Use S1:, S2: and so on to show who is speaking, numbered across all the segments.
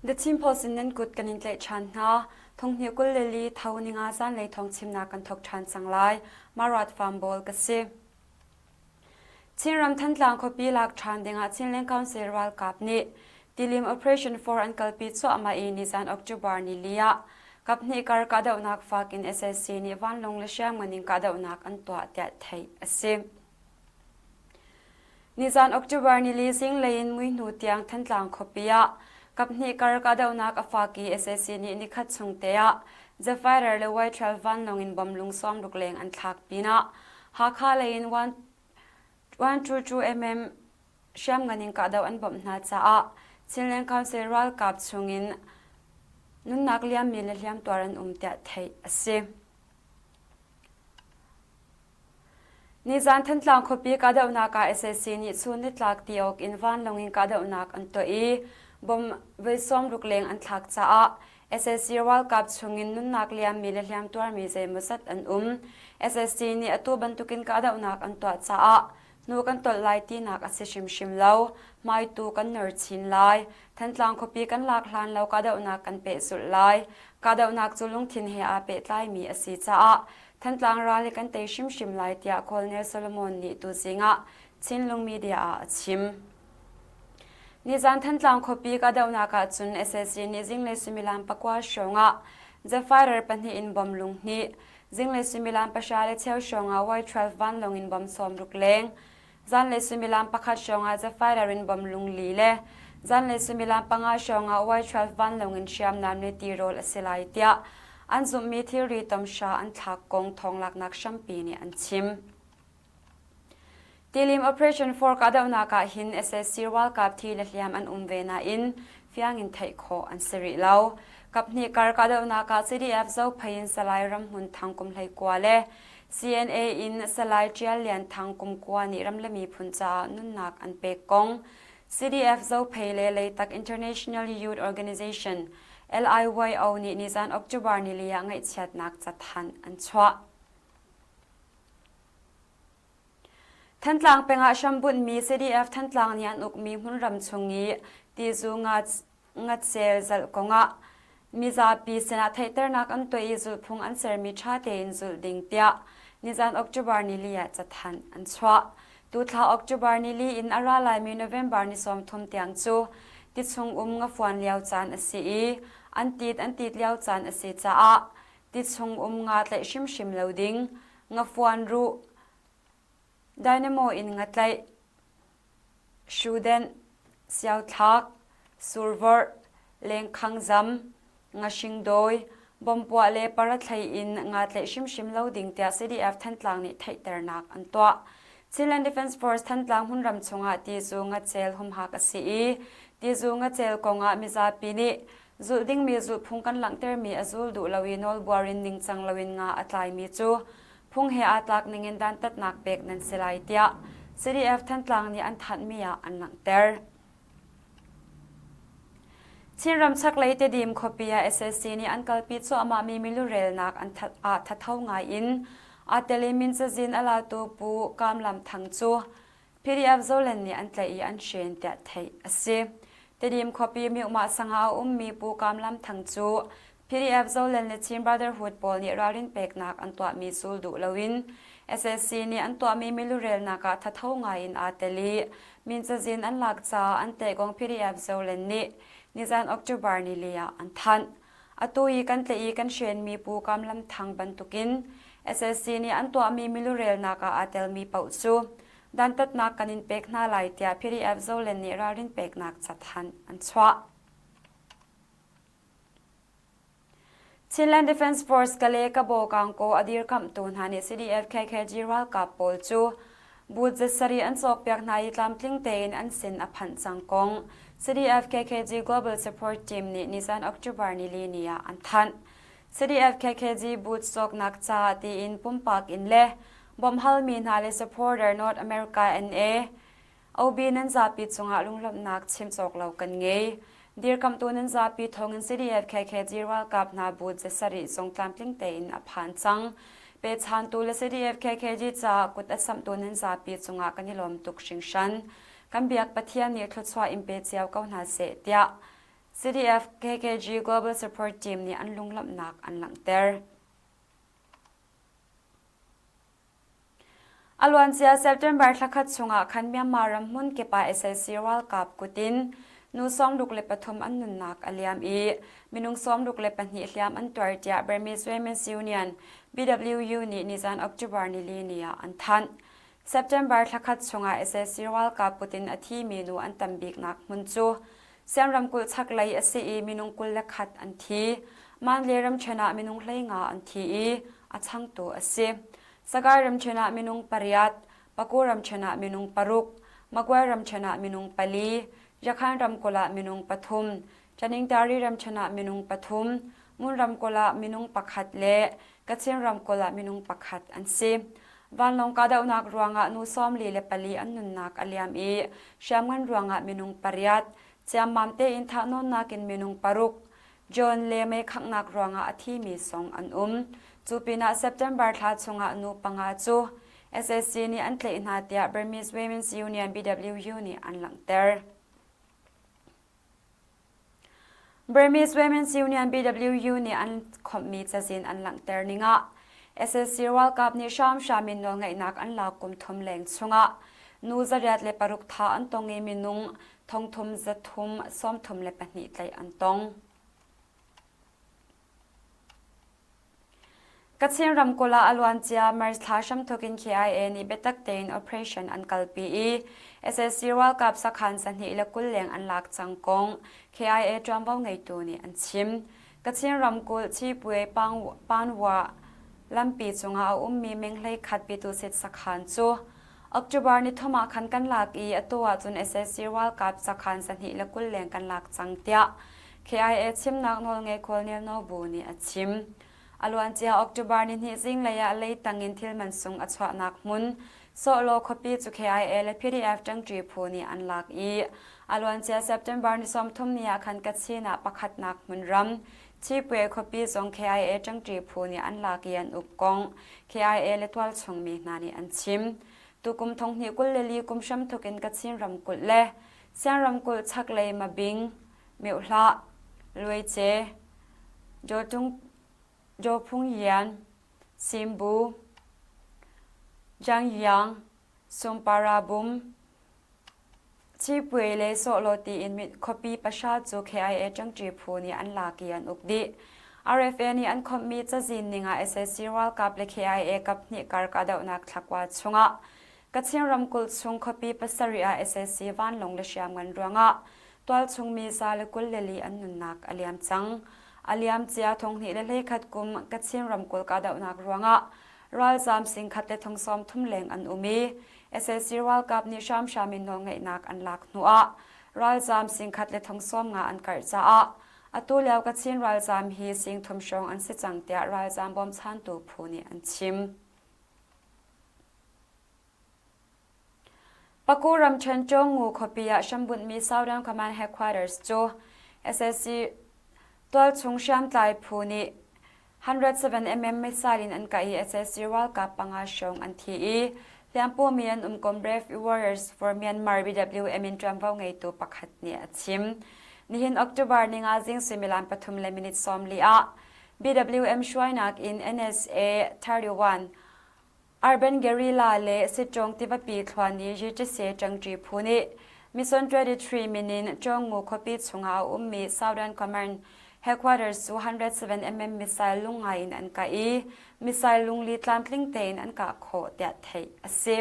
S1: The Chin Post in nan kut kan in tlaih ṭhan hna. Thonghnih 24 tho ninga zanlei thawng chimnak kan thawk ṭhan cang lai. Marat Farm Ball ka si. Chinram Thantlang khuapi lak ṭhan dingah Chinland Council ralkap nih Tilim Operation 4 an kalpi cuahmah i nizan October nili ah kaphnih kar kahdohnak fak in sac nih vanlawng le hriamngan in kahdohnak an tuah tiah theih a si. Nizan October nili zinglei in muihnu tiang Thantlang khuapi ah kaphnih kar kahdohnak a fak i sac nih nikhat chung te ah Zephyr le Y-12 vanlawng in bom lung 60 leng an thlak pinah Hakha lei in 122 mm hriamngan in kahdoh an bawmh hna caah Chinland Council ralkap chungin nunnak liammi le hliamtuar an um tiah theih a si. Nizan Thantlang khuapi kahdohnak ah sac nih chun nitlak ti awk in vanlawng in kahdohnak an tuah i bom voi 60 leng an thlak caah sac ralkap chungin nunnak liammi le hliamtuarmi zeimawzat an um. Sac nih atu bantukin kahdohnak an tuah caah hnu kan tolh lai tinak a si hrimhrim lo. Hmaitu kan nor chin lai. Thantlang khuapi kan lak hlan lo kahdohnak kan pehzulh lai. Kahdohnak cu lungthin he aa pehtlaimi a si caah Thantlang ral hi kan tei hrimhrim lai tiah Colonel Solomon nih tuzing ah Chinlung Media ah a chim. Nizan Thantlang khuapi kahdohnak ahcun sac nih zinglei suimilam pakua hrawng ah Zephyr pahnih in bom lung hnih, zinglei suimilam pahra le cheu hrawng ah Y-12 vanlawng in bom 60 leng, Zanlei suimilam pakhat hrawngah Zephyr in bom lungli le zanlei suimilam panga hrawngah Y-12 vanlawng in hriamnam le tirawl a si lai tiah an zumhmi thilri tomhra an thlak kong thawnglaknak hrampi nih an chim. Tilim Operation 4 kahdohnak ah hin sac ralkap thi le hliam an um ve nain fiang in theih khawh an si rih lo. Kaphnih kar kahdohnak ah CDF Zophei in Salai Ramhmun Thang kum 19 le CNA in Salai Ṭial Lian Thang kum kua nih ram le miphun caah nunnak an pek kong CDF Zophei le Leitak International Youth Organization LIYO nih nizan October nili ah ngaihchiatnak cathanh an chuah. Thantlang peng ah hrambunhmi CDF Thantlang nih an ukmi hmunram chung i tizu ngacel zalh kongah mizapi sinah theihternak an tuah i zulhphung an sermi ṭha tein zulh ding tiah nizan October nili ah cathanh an chuah. Tuthla October nili in a ra laimi November ni 30 tiang cu tichung um ngafuan lio caan a si i an tit an tit lio caan a si caah tichung um nga tlaih hrimhrim lo ding, ngafuan ruh, dynamo in nga tlaih, Shudenh, siauthlak, survorh, lengkhang zam, ngahringdawi, bompuah le parathlei in nga tlaih hrimhrim lo ding tiah CDF Thantlang nih theihternak an tuah. Chinland Defence Force Thantlang hmunram chungah tizu ngacel humhak a si i tizu ngacel kongah mizapi nih zulh dingmi zulhphung kan langhtermi a zul duh lo i nawlbuar in ningcang loin nga a tlaimi cu phung he aa tlak ningin dantatnak pek nan si lai tiah CDF Thantlang nih an thanhmi ah an langhter. Chinram chaklei Tedim khuapi ah sac nih an kalpi cuahmahmi milurelnak an ah thatho ngai in aa tel i min cazin a latu Pu Kam Lam Thang cu PDF Zoland nih an tlaih i an hren tiah theih a si. Tedim khuapi Myuhmah sang ah a ummi Pu Kam Lam Thang cu PDF Zoland le Chin Brotherhood pawl nih ralrin peknak an tuahmi zul duh loin sac nih an tuahmi milurelnak ah thatho ngai in aa tel i min cazin an lak caah an tlaih kong PDF Zoland nih nizan October nili ah an thanh. Atu i kan tlaih i kan hrenmi Pu Kam Lam Thang bantukin sac nih an tuahmi milurelnak ah aa telmi paoh cu dantatnak kan in pek hna lai tiah PDF Zoland nih ralrin peknak cathanh an chuah. Chinland Defence Force Kale Kabo Kangko a dirkamhtu hna nih CDF KKG ralkap pawl cu but zasarih an cawkpiak hna i tlamtling tein an sin a phanh cang kong CDF KKG Global Support Team nih nizan October nili ni ah an thanh. CDF KKG boot cawknak ca tiin pumpak in le bawmhhalmi hna le supporter North America NA OB nan zapi cungah lunglawmhnak chim cawk lo kan ngei. Dirkamhtu nan zapi thawngin CDF KKG ralkap hna bu zasarih zong tlamtling tein a phan cang. Pechantu le CDF KKG caah kut a samhtu nan zapi cungah kan i lawm tuk hringhran. Kan biak Pathian nih thluachuah in pe cio ko hna seh tiah. CDF KKG Global Support Team nih an lunglawmhnak an langhter. A luancia September thlakhat chungah khan Myanmar ram hmun kip ah sac ralkap kut in nu 63 an nunnak a liam i minung 62 hliam an tuar tiah Burmese Women's Union BWU nih nizan October nili ni ah an thanh. September thlakhat chungah sac ralkap kut in a thimi nu an tam biknak hmun cu Siam ramkulh chaklei a si i minung 21 an thi. Mandalay ramṭhen ah minung 15 an thi i a changtu a si. Sagaing ramṭhen ah minung pariat, Paku ramṭhen ah minung paruk, Magway ramṭhen ah minung pali, Yakhan ramkulh ah minung pathum, Taningtari ramṭhen ah minung pathum, Ngun ramkulh ah minung pakhat le Kachin ramkulh ah minung pakhat an si. Vanlawng kahdohnak ruangah nu 44 an nunnak a liam i hriamngan ruangah minung pariat, ciammam tein thahnawnnak in minung paruk, John le meikhanghnak ruangah a thimi zong an um. Cu pinah September thla chungah nu panga cu sac nih an tlaih hna tiah Burmese Women's Union BWU nih an langhter. Burmese Women's Union BWU nih an khawmhmi cazin an langhter ning ah sac ralkap nih hramhram in nawlngeihnak an lak kum thum leng chungah nu 106 tha an tong i minung thongthum zathum 32 tlaih an tong. Kachin ramkulh ah a luancia March thla hramthawk in KIA nih biatak tein operation an kalpi i sac ralkap sakhan 220 leng an lak cang kong KIA ṭuanvo ngeitu nih an chim. Kachin ramkulh Chipwe Panwa lampi cungah a ummi meng 11 Pitusit sakhan cu October ni thum ah khan kan lak i atu ahcun sac ralkap sakhan 220 leng kan lak cang tiah KIA chimnak nawlngei Colonel Nobu nih a chim. A luancia October ni hnih zinglei ah leitang in thil mansung a chuahnak hmun Sawhlaw khuapi cu KIA le PDF ṭangṭi phu nih an lak i a luancia September ni 30 ni ah khan Kachin ah pakhatnak hmunram Chipwe khuapi zong KIA ṭangṭi phu nih an lak i an uk kong KIA le tualchung mi hna nih an chim. Tukum thonghnih 24 kum hramthawk in Kachin ramkulh le Sian ramkulh chaklei Mabing, Myohlah, Luaice, Dawphung Yian, Simbu, Jiangyang, Sumparabum, Chipwe le Sawhlaw tiin khuapi pahra cu KIA ṭangṭi phu nih an lak i an uk dih. RFA nih an khawmhmi cazin ning ah sac ralkap le KIA kaphnih kar kahdohnak thlakua chungah Kachin ramkulh chung khuapi pasarih ah sac vanlawng le hriamngan ruangah tualchung mi 124 an nunnak a liam cang. A liam cia 2021 kum Kachin ramkulh kahdohnak ruangah ralzaam singkhat le thong sawm thum leng an um i sac ralkap nih hramhram in nawlngeihnak an lak hnuah ralzaam singkhat le thong sawm nga an karh caah atu lio Kachin ralzaam hi sing thum hrawng an si cang tiah ralzaam bawmchantu phu nih an chim. Paku ramṭhen Chawngu khuapi ah hrambunhmi Southern Command Headquarters cu sac tualchung hriamtlai phu nih 107mm missile in an kah i sac ralkap panga hrawng an thi i hliampumi an um kom Brave Warriors for Myanmar BWM in ṭuanvo ngeitu pakhat nih a chim. Nihin October ninga zing suimilam pathum le minute 40 ah BWM hruainak in NSA 31 Urban Guerrilla le Sitcawng tivapi thluan i Yitise ṭangṭi phu nih Mission 23 min in Chawngu khuapi chungah a ummi Southern Command Headquarters cu 107mm missile lung ngai in an kah i missile lungli tlamtling tein an kah khawh tiah theih a si.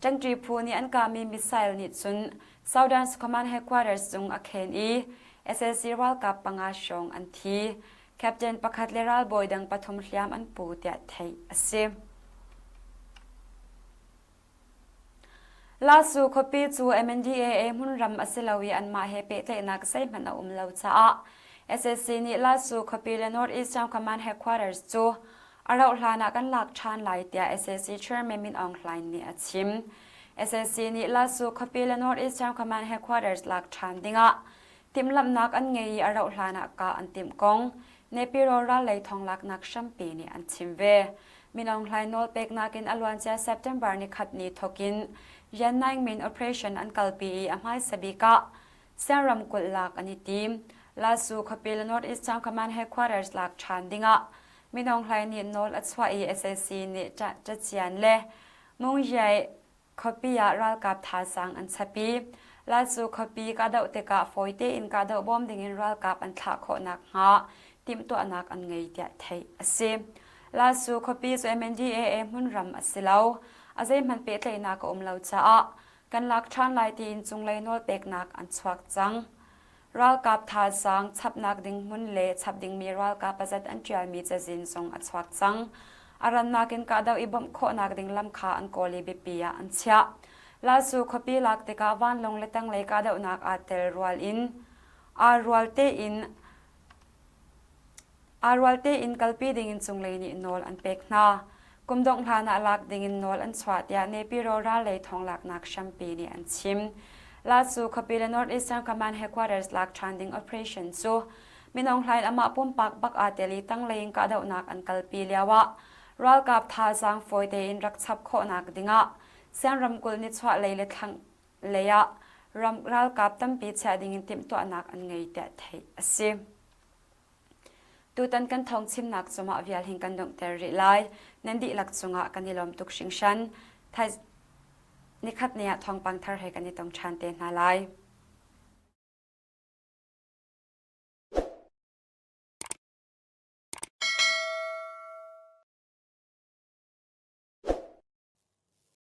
S1: Ṭangṭi phu nih an kahmi missile nih cun Southern Command Headquarters cung a khen i sac ralkap panga hrawng an thi. Captain pakhat le ralbawi dang pathum hliam an pu tiah theih a si. Lasu khuapi cu MNDAA hmunram a si lo i anmah he pehtlaihnak zeihmanh a um lo caah sac nih Lasu khuapi le North Eastern Command Headquarters cu a rauh hlan ah kan lak ṭhan lai tiah sac Chairman Min Aung Hlaing nih a chim. sac nih Lasu khuapi le North Eastern Command Headquarters lak ṭhan dingah Timhlamhnak an ngei i a rauh hlan ah kah an timh kong Nepiro ral lei thonglaknak hrampi nih an chim ve. Min Aung Hlaing nawlpeknak in a luancia September nikhat ni thawkin Yan Naing Min operation an kalpi i a hmaisa bik ah Sian ramkulh lak an i tim. Lasu khuapi le North Eastern Command Headquarters lak ṭhan dingah Min Aung Hlaing nih nawl a chuah i sac nih cacian le Mungyai khuapi ah ralkap thazaang an chap i Lasu khuapi kahdoh tikah fawi tein kahdoh bawm dingin ralkap an thlah khawh nakhnga timhtuahnak an ngei tiah theih a si. Lasu khuapi cu MNDAA hmunram a si lo. A zeihmanh pehtlaihnak a um lo caah kan lak ṭhan lai tiin cunglei nawlpeknak an chuak cang. Ralkap thazaang chapnak ding hmun le chap dingmi ralkap pazat an ṭialmi cazin zong a chuak cang. A rannak in kahdoh i bawmh khawhnak ding lam kha an kawl i biapi ah an chiah. Lasu khuapi lak tikah vanlawng le tanglei kahdohnak aa tel rual in aa rual tein Aa rual tein kalpi dingin cunglei nih nawl an pek hna. Kum dongh hlan ah lak dingin nawl an chuah tiah Nepiro rallei thawnglaknak hrampi nih an chim. Lasu khuapi le North Eastern Command Headquarters lak ṭhan ding operation cu minung hlain amah pumpak bak aa tel i tanglei in kahdohnak an kalpi lioah ralkap thazaang fawi tein rak chap khawhnak dingah Sian ramkulh nichuahlei le thlang lei ah ram ralkap tampi chiah dingin timhtuahnak an ngei tiah theih a si. Tutan kan thawng chimnak cu mah vial hin kan donghter rih lai. Nan dihlak cungah kan i lawm tuk hringhran. Nikhat ni ah thawngpang thar he kan i tong ṭhan te hna lai.